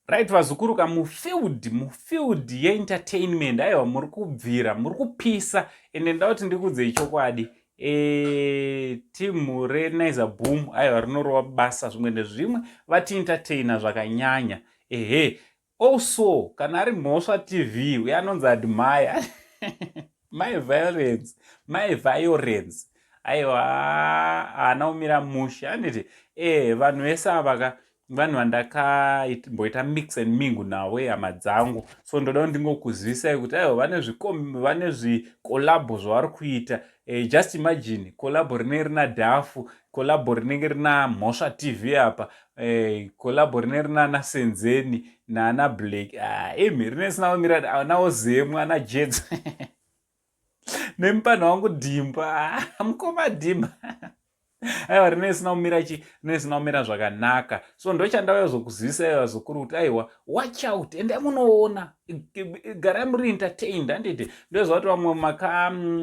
Right, vazukuru ka, mufield, mufield yeentertainment, aiwa, muri kubvira, muri kupisa. Ende nda kuti ndikudzei chokwadi, timu reNaiza Boom, aiwa, rinorova basa zvimwe nezvimwe, vatientertaina zvakanyanya. Ehe, also kana ari Mhosva TV uye anonzi Admire My Violence, My Violence, aiwa, haana kumira mushe, handiti? Vanhu vese ava ka, vanhu vandakamboita mix and mingle navo, hama dzangu. So ndoda kuti ndingokuzivisai kuti aiwa, vane zvicollabo zvavari kuita. Just imagine collabo rinenge rina Dhafu, collabo rinenge rina Mhosva TV apa, collabo rinenge rina naSenzeni naana Black. Ah, imi rinenge risina kumira, anawo Zemwe, ana Jets nemupanho wangu Dhimba, ah, mukoma Dhimba. Aiwa, rinenge risina kumira chi, rinenge risina kumira zvakanaka. So ndochandauya zokuzivisai, vazukuru, kuti aiwa, watch out, endai munoona, garai muri entertained, handiti? Ndoziva kuti vamwe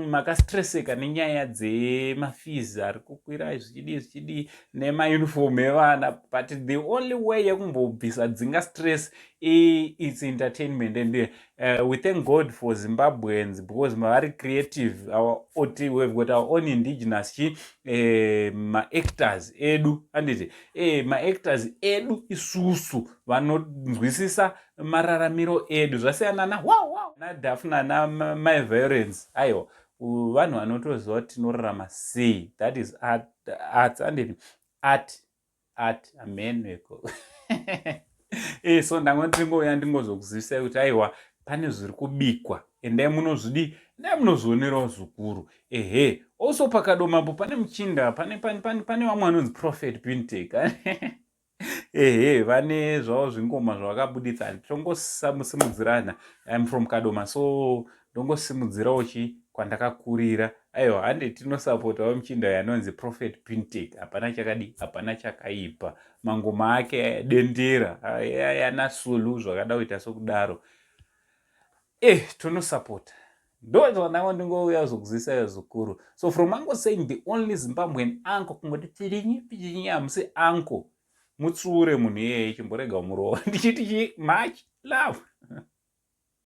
makastresseka nenyaya dzemafees ari kukwira, zvichidii zvichidii, nemauniform evana, but the only way yekumbobvisa dzinga stress, it's entertainment. And we thank God for Zimbabweans because vari creative. Our we've got our own indigenous chi, maactors edu, handiti? Maactors edu isusu vanonzwisisa mararamiro edu, zvasiyana na wow naDhafu nana My Violence. Aiwa, vanhu vanotoziva kuti tinorarama sei. That is art, arts, handiti? Art, art, ameneko. So ndanga ndingouya ndingozokuzivisai kuti aiwa, pane zviri kubikwa, endai munozvidi, endai munozvionerawo zvikuru. Ehe, also pakadomapo pane muchinda, pane vamwe vanonzi Prophet Pintek. Ehe, vane zvavo zvingoma zvavakabuditsa, tongosimudzirana. I'm from Kadoma, so ndongosimudzirawo chi kwandakakurira. Aiwa, hande tinosapotawo muchinda yanonzi Prophet Pintek. Hapana chakadi, hapana chakaipa, mangoma ake dendera yana sulu, zvakada kuita sokudaro. Tonosapota, ndo zvandanga ndingouya zokuzivisa zvikuru. So from Uncle saying the only Zimbabwean uncle, kungoti tirinyi pirinyi, hamusi uncle, mutsure munhu iyeye, chimborega murova. Ndichiti chi, much love.